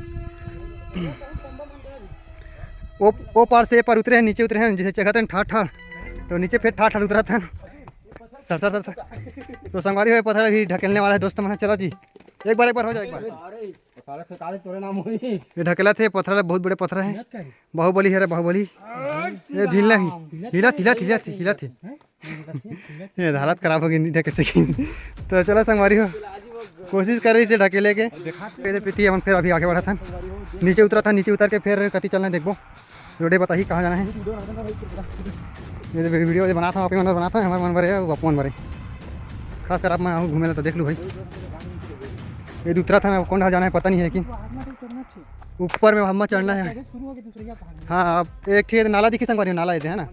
वो, वो पार से ए पार उतरे हैं, नीचे उतरे हैं, जैसे चघत हैं ठाड़ ठाड़, तो नीचे फिर ठाड़ ठाड़ उतरा था। Sir, sir, sir, sir. तो संगवारी हो, पथरा भी ढकेलने वाला है दोस्त मन। चलो जी, एक बार, एक बार हो जाए, एक बार। साले फेंका दे, तोरे नाम होई। ये ढकेला थे, पथरा बहुत बड़े पथरा है। बाहुबली है रे, बाहुबली। ये ढीला ही, हिला, हिला, हिला, हिला थे। ये हालत खराब हो गई, नहीं ढके से। तो चलो संगवारी हो, कोशिश कर रही थी ढकेले के। मेरे पीती अपन फिर अभी आगे बढ़ा था, नीचे उतरा था, नीचे उतर के फिर कति चलना है देखबो। रोडे बताही कहाँ जाना है। ये तो वीडियो बनात हँव, आप मन बनात हँव, हमारे मन भरे, वो अपन भरे। खास कर आप मन घूमे ला तो देख लू भाई। ये दूसरा था ना, कौन जाना है पता नहीं है, लेकिन ऊपर में हम्मा चढ़ना है। हाँ, अब एक ठे नाला दिखी संगवारी, नाला ये है ना।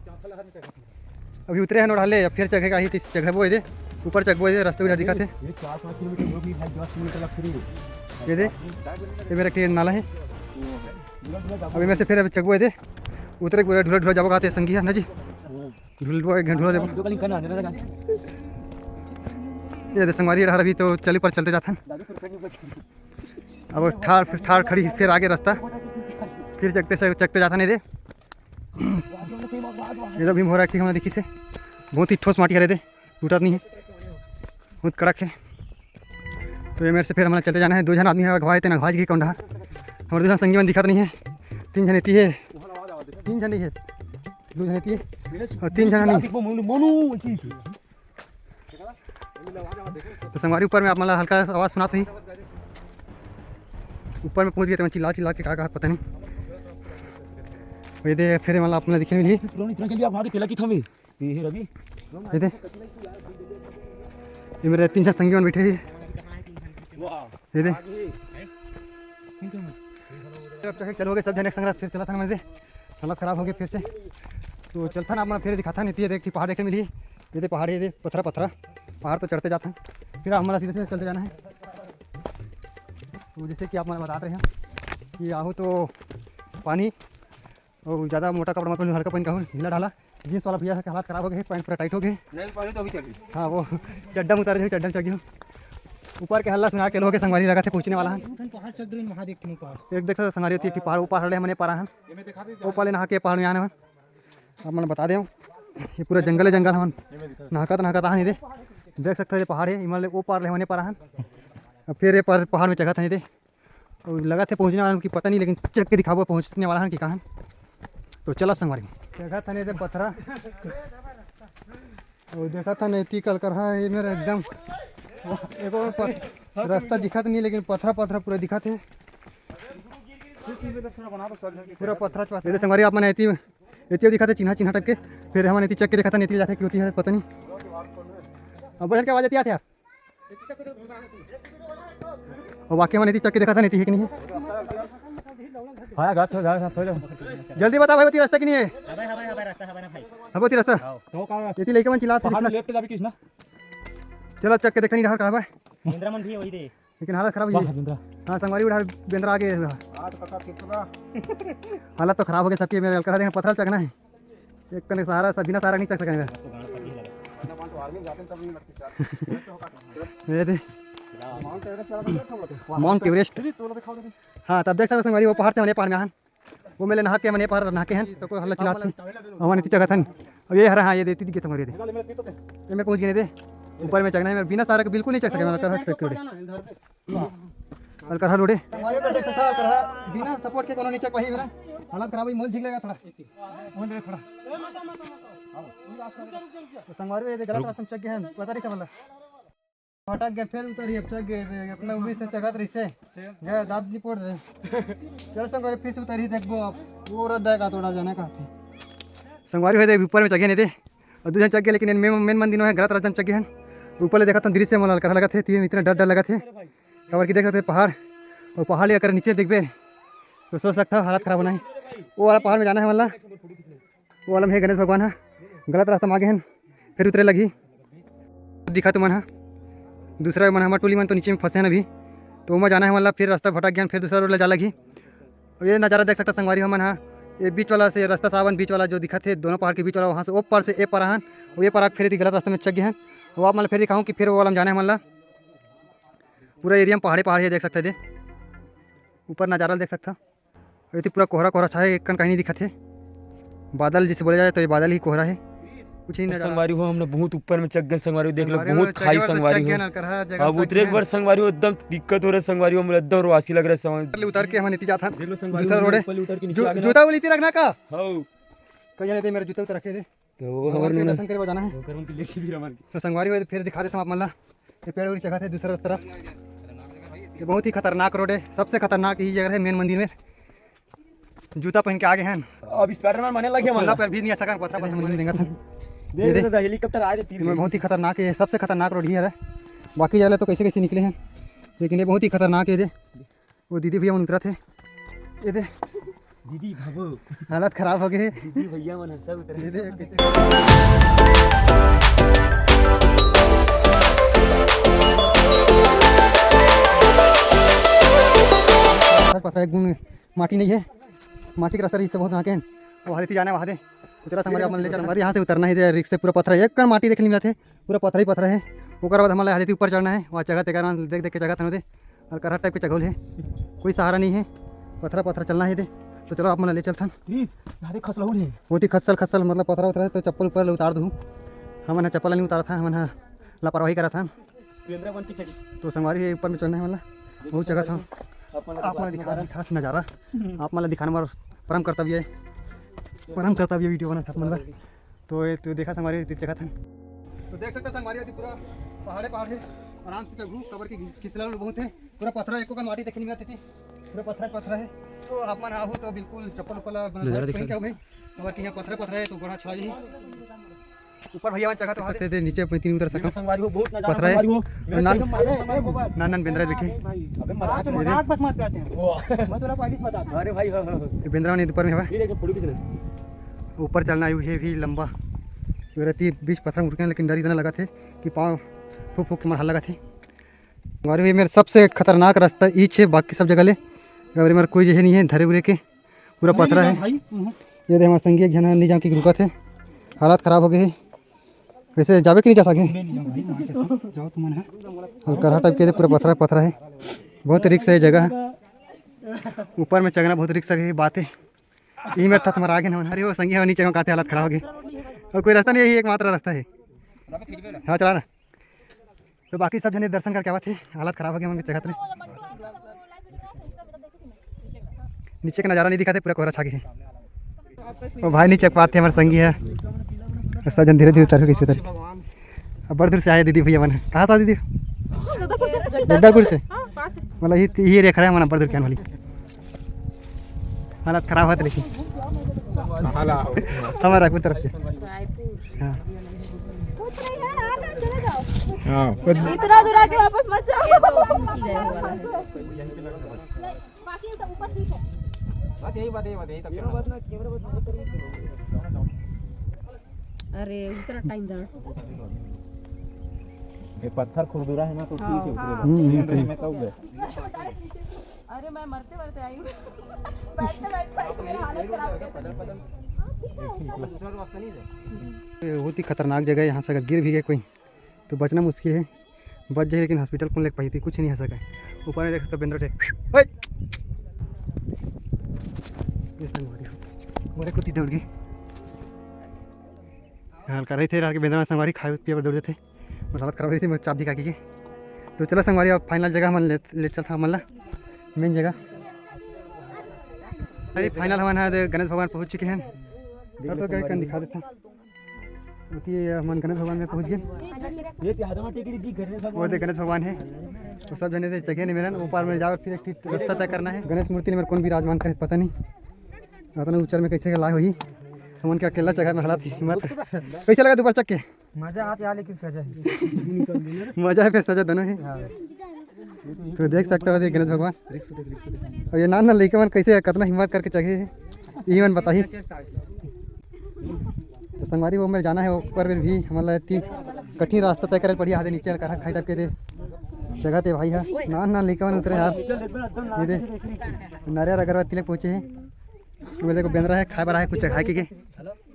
अभी उतरे हैं नोढ़ाले, अब फिर चढ़े का ही जगह वो ये ऊपर चढ़बो, ये रास्ता भी दिखा थे। ये चार पाँच किलोमीटर वो भी भाई, दस किलोमीटर लगती है। ये दे, ये मेरा एक ठे नाला है। अभी मेरे से फिर अभी चघबो एदे, उतरे के पूरा ढूला ढूला जाबो कहते संगी है ना जी। ढूलबो एक घंटा ढूला देबो। ये दे संगवारी डहर अभी तो चली पर चलते जाथन। अब ठाड़, ठाड़ खड़ी फिर आगे रास्ता, फिर चकते से चकते जाथन एदे। ये तो भीम हो रहा है, ठीक हमने देखी से बहुत ही ठोस माटी हरे दे। टूटत नहीं है, बहुत कड़क है। तो ये मेरे से फिर हमारा चलते जाना है। दो झन आदमी है, अगवाए तेन अगवाए के कौन डहा। हमारे दो झन संगी मन दिखत नहीं है, तीन झन एती है, तीन झन नहीं है। दो झन एती हे अउ तीन झन नहीं। देखो मोनू, मोनू, ऐसी। तो संगवारी, ऊपर में आप मन ला हल्का आवाज सुनात होही। ऊपर में पहुंच गे, तो चिल्ला चिल्ला के का कहा पता नहीं। ये दे, फिर मतलब आप मन ला दिखे मिली। ड्रोन इतना जल्दी आप आगे चला की थमे। ये है रवि। ये दे, ये मेरे तीन चार संगी मन बैठे ही। ये दे। अब चल, चल हो गए सब जने एक संग, फिर चला था ना मैं दे। हालत खराब हो गई फिर से। तो चलथन आप मन फिर दिखाथन, एती देख पहाड़ देखे मिली। ये दे पहाड़, ये दे पथरा पथरा, पहाड़ तो चढ़ते जाथन, फिर हमला सीधे सीधे चलते जाना है। तो जैसे कि आप मन बतात रहे हैं कि आहू तो पानी और ज़्यादा मोटा कपड़ा मत पहनू, हल्का पहन के आहू, ढीला ढाला। जींस वाला भैया के हालत खराब हो गए, पैंट पूरा टाइट हो गए। नहीं, पानी तो अभी चल रही। हाँ, वो चड्डा में उतारे थे, चड्डा में चढ़ गए। ऊपर के हल्ला सुना के लोग के संगवारी लगा थे पहुँचने वाला है। पहाड़ चढ़ रही, वहाँ देख तुम पहाड़। एक देख सकते संगवारी होती है कि पहाड़, वो पहाड़ ले हमने पारा है। वो पहले नहा के पहाड़ में आना है। आप मन बता दें, ये पूरा जंगल है, जंगल हमन नहाकत नहाकत आहन। ये दे, देख सकते हो, ये पहाड़ है, इमन ले ओ पार ले होने पार आहन। अब फिर ये पार पहाड़ में चघत हन, ये दे। और लगा थे पहुँचने वाला कि पता नहीं, लेकिन चढ़ के दिखाबो पहुँचने वाला हन कि कहाँ। तो चला संगवारी, चघत हन, ये दे पथरा। और देखा था नहीं, ती कल कर, हाँ, ये मेरा एकदम एक और पथ-, रास्ता दिखत नहीं, लेकिन पथरा पथरा पूरा दिखत है, पूरा पथरा पथरा। ये दे संगवारी, आप मन एती एती दिखा था चिन्हा चिन्हा टाइप के, फिर हमन एती चढ़ के देखा था, एती जाथे कि होती है पता नहीं। अब बजर के आवाज एती आथे यार। और वाकई हमन एती चढ़ के देखा था, एती है कि नहीं है। हाँ, गा, थोड़ा, गा, थोड़ा। जल्दी बता भाई, होती रास्ता कि नहीं है? हवे, हवे, हवे, रास्ता हवे ना भाई। हवे होती रास्ता? हाँ। तो का एती लइका मन चिल्लात हे, पहाड़ में लेफ्ट जाबे कृष्णा। चलो चढ़ के देखा नहीं रहा कहाँ बा। बेंदरा मन भी वही दे। लेकिन हालत खराब हो वाह, गई। बेंदरा। हाँ, संगवारी उधार बेंदरा आगे रहा। हाथ पकड़ के तो ना। हालत तो खराब हो गई सबकी। मेरे अलकरहा देख पथरा चघना है। एक कने सहारा सा, बिना सहारा नहीं चढ़ सके। ये दे। Mount Everest. हाँ, तब देख सकते संगवारी, वो पहाड़ से हमने पहाड़ में आहन। वो मेले नहा के, मने पार नहा के हन, तो कोई हल्ला चिल्लात थे। हमन इति चघत हन। अब ये हरा, हाँ, ये दे, इति दिखे तुम्हारे दे। ये मेरे पहुँच गए दे। ऊपर में चघना है, मेरा बिना सहारा के बिल्कुल नहीं चघ सके, मेरा तरह से छोड़। अलकरहा रोडे। हमारे ऊपर देख सकता है, अलकरहा बिना सपोर्ट के कोनो नहीं चघ पाही मेरा। हालत खराब हुई, मोल झिक लेगा थोड़ा। मोल दे थोड़ा। तो संगवारी, ये गलत रास्ता में चघ गए हैं, पता नहीं समझ ला। भटक गए, फिर उतरी, अब चढ़ गए थे, इतना उम्मीद से चढ़त रही से, गए दांत नहीं पड़ रहे। चल संगवारी, फिर से उतरी, देखबो अब, वो रह जाएगा थोड़ा जाने का थे। संगवारी हो दे, ऊपर में चढ़ गए नहीं थे, और दूसरे चढ़ गए, लेकिन मेन, मेन मंदिर में गलत रास्ते में चढ़ गए हैं। ऊपर ले देखा था दृश्य, मोला अलकरहा लगा थे, तीन इतना डर डर लगा थे, खबर की देख सकते पहाड़, और पहाड़ ले अगर नीचे देखबे, तो सोच सकता हालत खराब होना है। वो वाला पहाड़ में जाना है, मतलब वो वाला में हे गणेश भगवान ह, गलत रास्ता में आगे हन, फिर उतरे लगही। दिखा तुमन ह, दूसरा मन हमर टोली मन तो नीचे में फंसे हन अभी, तो ओमा जाना है, मतलब फिर रास्ता भटक गया, फिर दूसरा रोड ले जा लगही। और ये नज़ारा देख सकता संगवारी हमन ह, ये बीच वाला से रास्ता सावन बीच वाला जो दिखत हे, दोनों पहाड़ के बीच वाला, वहाँ से ओ पार से ए पार आहन, और ये पार आके फिर एती गलत रास्ता में चघ गए हन। वो आप मन ल फिर दिखाऊँ कि फिर वो वाला में जाना है, मतलब पूरा एरिया में पहाड़े पहाड़ है, देख सकते दे ऊपर नज़ारा देख सकता। एती पूरा कोहरा कोहरा छाए, एक कन कहीं नहीं दिखत हे। बादल जिसे बोला जाए तो ये बादल ही कोहरा है, कुछ ही नजर आ संगवारी हो, हमने बहुत ऊपर में चघ गए संगवारी हो, देख लो, संगवारी हो, बहुत चढ़े खाई वाला तो संगवारी चघ हो। गए ना, अलकरहा जगह अब उतरे एक बार संगवारी हो, एकदम दिक्कत हो रहा है संगवारी हो, हमला एकदम रोआसी लग रहा है संगवारी। उतर के हमन एती जात हन। देख लो संगवारी दूसरा हो, रोड है। ऊपर उतर के नीचे जू-, आ गए। जूता वो लेती रखना का? हाँ। कहीं नहीं थे, मेरा जूता उतर रखे थे। तो वो भगवान हमारे के में दर्शन करे बर जाना है। ओकर मन के लेट भी रमन के। तो संगवारी हो, फिर दिखा देता हूँ आप मन ला। ये पेड़ उड़ चघत हे दूसरा तरफ। ये बहुत ही खतरनाक रोड है, सबसे खतरनाक यही जगह है मेन मंदिर में। जूता पहन के आगे हैं। अब स्पाइडरमैन बने लगे मन खुला ला। पैर भी नहीं आ सका, पथरा पथरा नहीं देंगा था। देख ये दे। दे दादा, हेलीकॉप्टर आ रही ये तीर। बहुत ही खतरनाक है, सबसे खतरनाक रोड ही है। बाकी जगह तो कैसे कैसे निकले हैं, लेकिन ये बहुत ही खतरनाक है। ये दे, वो दीदी भैया मन उतरत हे। ये दे। दीदी बाबू। हालत खराब हो गए। दीदी भैया मन सब उतरे। ये दे, कैसे पता है, गुण माटी नहीं है, माटी के रास्ता रहिस ते बहुत आगे हैं। अब हालत ही जाना है वहाँ दे। तो चला संगवारी, आप मन ले चल, संगवारी यहाँ से उतरना है, दे रिक्स से पूरा पथरा है, एक कन माटी देखे नहीं मिलत हे, पूरा पथरा ही पथरा है। ओकर बाद हमन ला हालत ही ऊपर चढ़ना है, वहाँ चघत हे, देख देख के चघत हे, और करहा टाइप के चघौल है, कोई सहारा नहीं है, पथरा पथरा चलना है दे। तो चलो आप मन ला ले चलथन। ई, यहाँ दे खसलहुल है। बहुत ही खसल खसल, मतलब पथरा उतरा है, तो चप्पल ऊपर ले उतार दूँ। हमन ह चप्पल नहीं उतारत हन, हमन ह लापरवाही करत हन। तो संगवारी है ऊपर में चढ़ना है वाला, बहुत जगह था। आप मन ला दिखा, दिखा नज़ारा, आप मन ला दिखाने वाला परम कर्तव्य है। पर हम करता भी वीडियो बना साथ मन बर। तो ये तो देखा संगवारी, दिख जगह था। तो देख सकते हो संगवारी, अभी पूरा पहाड़े पहाड़ है, आराम से चघू, कबर की खिसलन बहुत है, पूरा पथरा, एको कन माटी देखे नहीं मिलती थी, पूरा पथरा पथरा है। तो आप मन आहू तो बिल्कुल चप्पल उप्पल बना नजारा दिखा पहन के दे। आओ भाई, कबर की यहाँ पथरा पथरा है तो गोड़ा छुआ जाही। ऊपर भैया मन चघत देख सकते थे, नीचे पैंतीन उतर सकम। संगवारी हो, बहुत नजारा पथरा है। संगवारी हो। और नान, एकदम मजा है संगवारी हो। नान नान बेंदरा बैठे। भाई, अबे मजाक, मजाक बस मत करते हैं। मैं थोड़ा पहले से बता दूं। अरे भाई, हाँ, हाँ, हाँ। ये बेंदरा ने ऊपर में हवा। ये देखो, फोटो खींच रहे। ऊपर चलना आयु हे भी लंबा। ये रहती बीच पथरा मुड़के, लेकिन डर इतना लगा थे कि पाँव फूक फूक के मरहा लगा थे। और ये मेरा सबसे खतरनाक रास्ता ई छे, बाकी सब जगह ले। और मेरा कोई जगह नहीं है धरे उरे के, पूरा पथरा है। भाई, हम्म। ये दे हमारे संगी एक झन नहीं जाम के रुका थे, हालत खराब हो गए है। वैसे जावे कि नहीं जा सके? नहीं, नहीं जाओ भाई, वहाँ कैसे? जाओ तुम ना। और करहा टाइप के पूरा पथरा पथरा है, बहुत रिस्क है जगह। ऊपर में चढ़ना बहुत रिस्क है, बात है। यही मेरे था तुम्हारा आगे ना, अरे वो संगी है नीचे में, कहते हालत खराब हो गई। और कोई रास्ता नहीं, यही एकमात्र रास्ता है। हाँ, चला ना। तो बाकी सब जने दर्शन करके आवत हे, हालत खराब हो गया मन के चघत ले। नीचे के नजारा नहीं दिखाते, पूरा कोहरा छा गया है। ओ भाई, नहीं चघ पाते, हमारे संगी है। सब जन धीरे धीरे उतर, कैसे उतर। अब बड़ दूर से आए दीदी भैया मन। कहाँ से आए दीदी? जगदलपुर से। जगदलपुर से? हाँ, पास है। मतलब ये, ये रेखा है हमारा बड़ दूर के आने वाली। हालत खराब होत लेकिन। हमारा कुछ तरफ के। हाँ। हाँ। इतना दूर आके वापस मत जाओ। बाकी तो ऊपर ठीक है। बात यही, बात यही, बात यही, तब कैमरा बंद ना, कैमरा बंद ना करिए। अरे, उतना टाइम दा। ये पत्थर खुरदुरा है ना, तो ठीक है, हाँ। उतरेगा। हम्म, हम्म, ये सही। मैं कहूँ गए। अरे, मैं मरते मरते आई हूँ। बैठते बैठते आई हूँ, मेरा हालत खराब हो गया। दूसरा रास्ता नहीं है। ये बहुत ही खतरनाक जगह है, यहाँ से अगर गिर भी गए कोई तो बचना मुश्किल है। बच जाए लेकिन हॉस्पिटल कौन लेके पाई थी, कुछ नहीं हो सका। ऊपर में देख सकते हो बेंदरा थे। ओए! ये संगवारी हो। मोरे कुत्ती दौड़ गई। हाल कर रही थे, रात के बेंदरा संगवारी खाए पिए पर दौड़ जाते। और हालत खराब रही थी, मैं चाप दिखा के। तो चलो संगवारी, अब फाइनल जगह हमन ले, ले चलता हमन ला, मेन जगह। अरे फाइनल हमन हा गणेश भगवान पहुँच चुके हैं। कर तो क्या कन दिखा देता। ओती हमन गणेश भगवान में पहुँच गए। ये तो हदमा टेकरी जी गणेश वो भगवान। दे गणेश भगवान है। तो सब जने से चघे नहीं मेरन, ऊपर में जाकर फिर एक ठीक रास्ता तय करना है। गणेश मूर्ति ने मेरे कौन विराजमान करे पता नहीं। इतना ऊंचाई में कैसे लाए हुई। हमन के अकेला चघे में हालत हिम्मत। कैसे लगा दोबारा चघ के? मजा आते आ, लेकिन सजा है। मजा है फिर सजा दोनों है। हाँ। तो देख सकते हो ये गणेश भगवान। और ये नान नान लइका मन कैसे कितना हिम्मत करके चघे है, यही मन बताही। तो संगवारी वो मेरे जाना है ऊपर में भी, हमन ला इतनी कठिन रास्ता तय करे पड़ी, आधे नीचे करहा खाई टाइप के दे जगह थे भाई है। नान नान लइका मन उतरे यार, ये दे नारियल अगरबत्ती ले पहुँचे हैं। वो देखो बेंदरा है, खाए बर आए कुछ खाए के, के।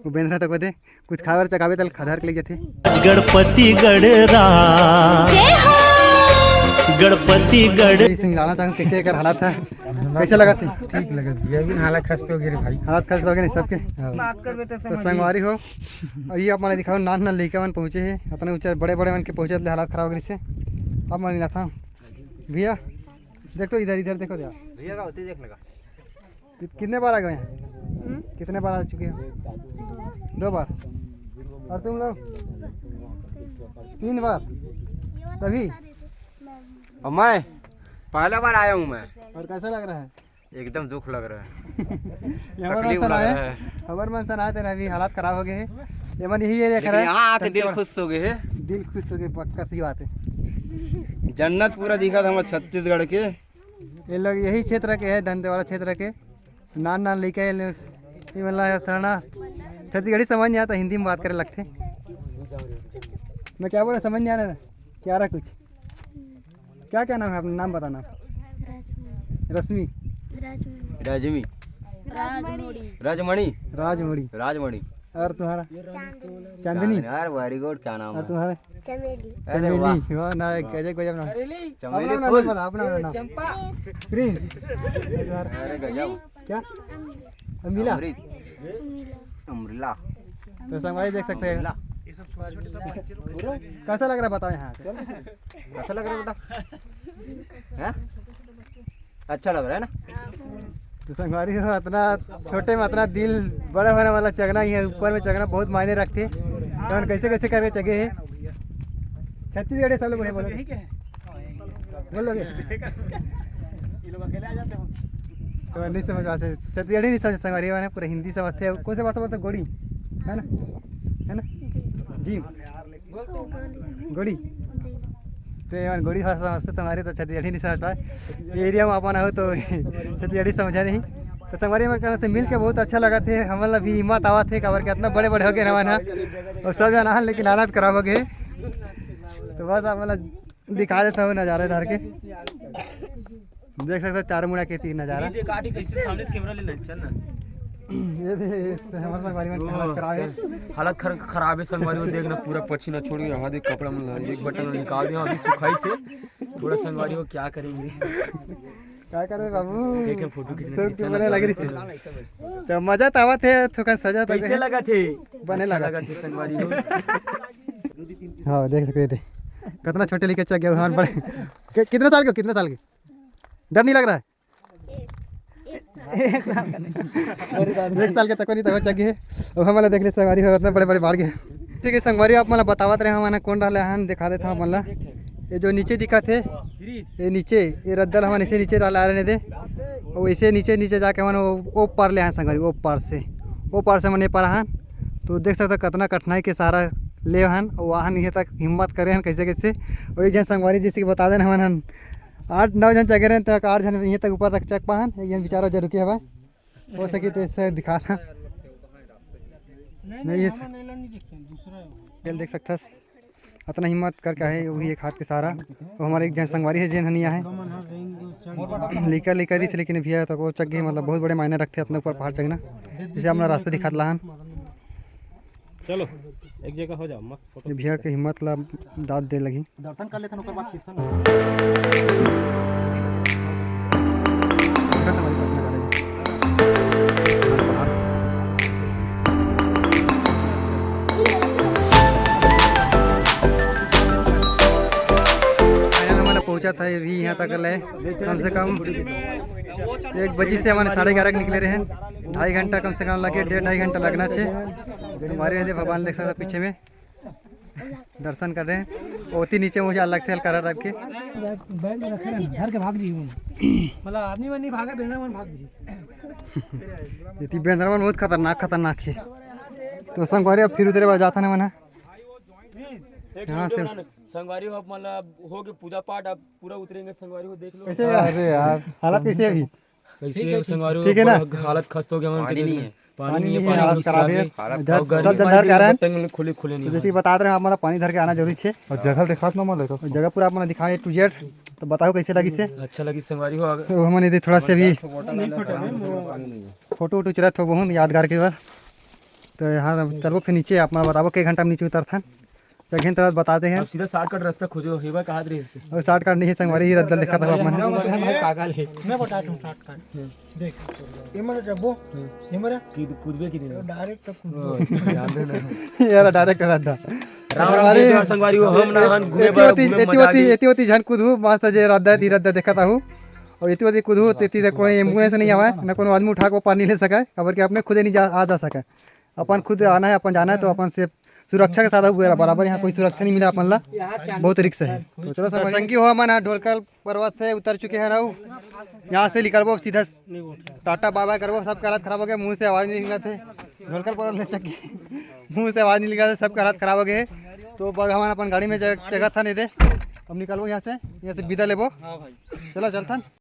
वो बेंदरा तक दे कुछ खाए बर चघावे तल खधार के ले जाथे। गणपति गणराज। जय हो। गणपति गण। इसे मिलाना चाहूँ, कैसे एकर हालत है, कैसे लगा थे? ठीक लगा, ये भी हालत खस्त हो गई रे भाई। हालत खस्त हो गई नहीं सबके। हाँ। बात करबे तो तो समझ संगवारी हो, अभी आप मन दिखाओ, नान नान लइका मन पहुँचे हैं, इतना ऊंचा बड़े बड़े मन के पहुँचे ले हालत खराब हो गई से। अब मन मिला था भैया, देख तो इधर, इधर देखो भैया। भैया का होती देखने का। कित-, कितने बार आ गए हैं? हम्म? कितने बार आ चुके हैं? दो बार। और तुम लोग? तीन बार। सभी? और मैं पहला बार आया हूँ मैं। और कैसा लग रहा है? एकदम दुख लग रहा है। ये हमारे तकलीफ मन लग रहा है। हमारे मन से ना आते ना, अभी हालात खराब हो गए हैं। ये मन यही एरिया लेकिन खड़ा है। यहाँ आके दिल खुश हो गए है। दिल खुश हो गए, पक्का सही बात है। जन्नत पूरा दिखा था हमारे छत्तीसगढ़ के। ये लोग यही क्षेत्र के हैं, दंतेवाड़ा क्षेत्र के। नान नान लइका ये लोग, ये मतलब सरना छत्तीसगढ़ी समझ नहीं आता, हिंदी में बात करे लगते। मैं क्या बोला, समझ नहीं आ रहा ना, क्या आ रहा कुछ? क्या क्या नाम है अपना, नाम बताना। रश्मि। रश्मि। राजमी। राजमणि। राजमणि। राजमणि। राजमणि। और तुम्हारा? चांदनी। चांदनी। चांदनी, यार, very good, क्या नाम और है? तुम्हारा? चमेली। अरे वाह। चमेली, वाह, ना, गजब, गजब नाम। चमेली अपना फूल। नाम बता, अपना, अपना नाम। चंपा। प्रिंस। अरे गजब। क्या? अमीला। अमृत। अमृला। तो संगवारी देख सकते हैं। अमृला। कैसा लग रहा है बताओ यहाँ से? कैसा लग रहा है बेटा? हैं? अच्छा लग रहा है ना? तो संगवारी हो, अतना छोटे में अतना दिल बड़ा होने वाला चघना ही है। ऊपर में चघना बहुत मायने रखथे। तो कैसे कैसे करके चघे हे छत्तीसगढ़ी, सब लोग बढ़िया बोलो। बोल लोगे? तो नहीं समझ पाते, छत्तीसगढ़ी नहीं समझ संगवारी हो, पूरा हिंदी समझते हैं। कौन सा भाषा बोलते हैं? गोड़ी, है ना? है ना? जी। जी। गोड़ी। जी। तो ये गोड़ी भाषा समझते संगवारी, तो छत्तीसगढ़ी नहीं समझ पाए। ये एरिया में अपन आहो तो छत्तीसगढ़ी समझा नहीं। तो संगवारी में कहने से मिल के बहुत अच्छा लगा थे, हमन ला भी हिम्मत आवा थे, काबर के इतना बड़े बड़े हो गए हमारे यहाँ, और सब जन आन, लेकिन हालत खराब हो गए। तो बस आप मतलब दिखा देता हूँ नज़ारा इधर के, देख सकते हो चारों मुड़ा के तीन नज़ारा। ये देख, आटी कैसे सामने से कैमरा लेना है, चल ना। ये दे, ये हमारे संगवारी में हालत खराब है। हालत खर-, खराब है संगवारी, वो देखना पूरा पसीना छोड़ के यहाँ देख कपड़ा में एक बटन निकाल दिया अभी सुखाई से। थोड़ा संगवारी हो क्या करेंगे। क्या करे बाबू? एक ठन फोटो खींचने सब के इच्छा बने ना लग रही सब थी। तो मजा तो आवत है, थोड़ा सजा तो कैसे है। लगा थे? बने अच्छा लगा लगा थे। थे संगवारी हो। हाँ, देख सकते थे कितना छोटे लेके चल गया हमारे बड़े। कि-, कितने साल के हो? कितने साल के? डर नहीं लग रहा है? एक साल का नहीं। एक साल के तक नहीं तो हो चुकी है। अब हम वाला देख ले संगवारी हो, इतना बड़े बड़े बाढ़ गए। ठीक है संगवारी, आप मतलब बतावत रहे हम ना कौन डाले हन, दिखा देता हूँ मतलब। ये जो नीचे दिखा थे, ये नीचे, ये रद्दल हमारे इसे नीचे डाला रहने दे, और इसे नीचे नीचे जाके हमारे वो, वो पार ले हन संगवारी, वो पार से, वो पार से हमन ये पार हन। तो देख सकते हो कितना कठिनाई के सहारा ले हन, वो आहन ये तक हिम्मत करे हन कैसे कैसे। और एक जन संगवारी जैसे कि बता देना हमन हन आठ नौ जन चघे रहे, तो आठ जन ये तक ऊपर तक चघ पाहन, एक जन बेचारा जर रुके हवा। हो सके तो ऐसे दिखा ना। नहीं, नहीं, ये हमारा नैलन नहीं दिखते, दूसरा है वो। खेल देख सकथस, अतना हिम्मत करके आहे, वो भी एक हाथ के सहारा। वो हमारे एक जन संगवारी है, जेन हनिया है, लेकर लेकर रही थे, लेकिन भैया तो वो चघ गए, मतलब बहुत बड़े मायने रखते अपने ऊपर पहाड़ चघना, जैसे अपना रास्ता दिखात लाहन। चलो, एक जगह हो जाओ, मस्त फोटो। ये भैया के हिम्मत ला दाद दे लगी। दर्शन कर लेथन, ओकर बाद खींचथन। पहुंचा था ये भी यहाँ तक ले, कम से कम एक बजे से हमारे साढ़े ग्यारह के निकले रहे हैं, ढाई घंटा कम से कम लगे, डेढ़ ढाई घंटा लगना छे। हमारे यहाँ भगवान देख सकते पीछे में दर्शन कर रहे हैं। ओती नीचे मुझे अलग थे हल्का रख के। बैग में रखे रहना, घर के भाग जी। मतलब आदमी मन नहीं भागे, बेंदर मन भाग जी। ये बेंदर मन बहुत खतरनाक, खतरनाक है। तो संगवारी अब फिर उतरे बार जाता ना मना। यहाँ से संगवारी हो, मतलब हो गए पूजा पाठ, अब पूरा उतरेंगे संगवारी हो, देख लो। कैसे? अरे यार, हालत कैसे है अभी? कैसे ठीक है, संगवारी हो, ठीक है ना? पूरा हालत खस्त हो गया, पानी नहीं है। पानी नहीं है, हालत खराब है। सब जन धर के आ रहे हैं। खुले खुले नहीं तो जैसे कि बता रहे हैं, हमारा पानी धर के आना जरूरी है। और जगह दिखात ना मले तो। जगह पूरा अपना दिखाए A to Z, तो बताओ कैसे लगी से। अच्छा लगी संगवारी हो। तो हमन यदि थोड़ा से भी फोटो वोटो चला तो बहुत यादगार के बार। तो यहाँ चलबो फिर नीचे, आप मन बताबो के घंटा में नीचे उतरथन। चघेन तरह बताते हैं। अब सीधा शॉर्टकट रास्ता खोजो, हेवा कहाँ रही इसके? और शॉर्टकट नहीं है संगवारी, ये रद्दल देखा था आप मन। मैं बता दूं शॉर्टकट। देख, ये मेरा जब्बो, ये मेरा कूद, कूदबे की नहीं। डायरेक्ट कूद। यार डायरेक्ट रद्दा। राम राम संगवारी हो, हम ना हन घूमे एती ओती, एती ओती, एती ओती झन कूदहू, मस्त जे रद्दा, ती रद्दा देखा था हूँ। और एती ओती कूदहू, तेती कोई एम्बुलेंस नहीं आवा, ना कोनो आदमी उठा के पार नहीं ले सका, काबर कि अपने खुदे नहीं जा, आ जा सका। अपन खुद आना है, अपन जाना है, तो अपन से सुरक्षा के साथ आऊ, बराबर यहाँ कोई सुरक्षा नहीं मिला अपन ला, बहुत रिस्क है। तो चलो सब संगी हो, मन ह ढोलकल पर्वत से उतर चुके हैं, अउ यहाँ से निकलबो सीधा टाटा बाय बाय करबो। सबके हालत खराब हो गया, मुंह से आवाज नहीं निकला थे, ढोलकल पर्वत ले चुके, मुंह से आवाज नहीं निकला थे, सबके हालत खराब हो गए। तो बग हमन अपन गाड़ी में जगह था नहीं दे, अब निकलबो यहाँ से, यहाँ से विदा लेबो। चलो चलथन।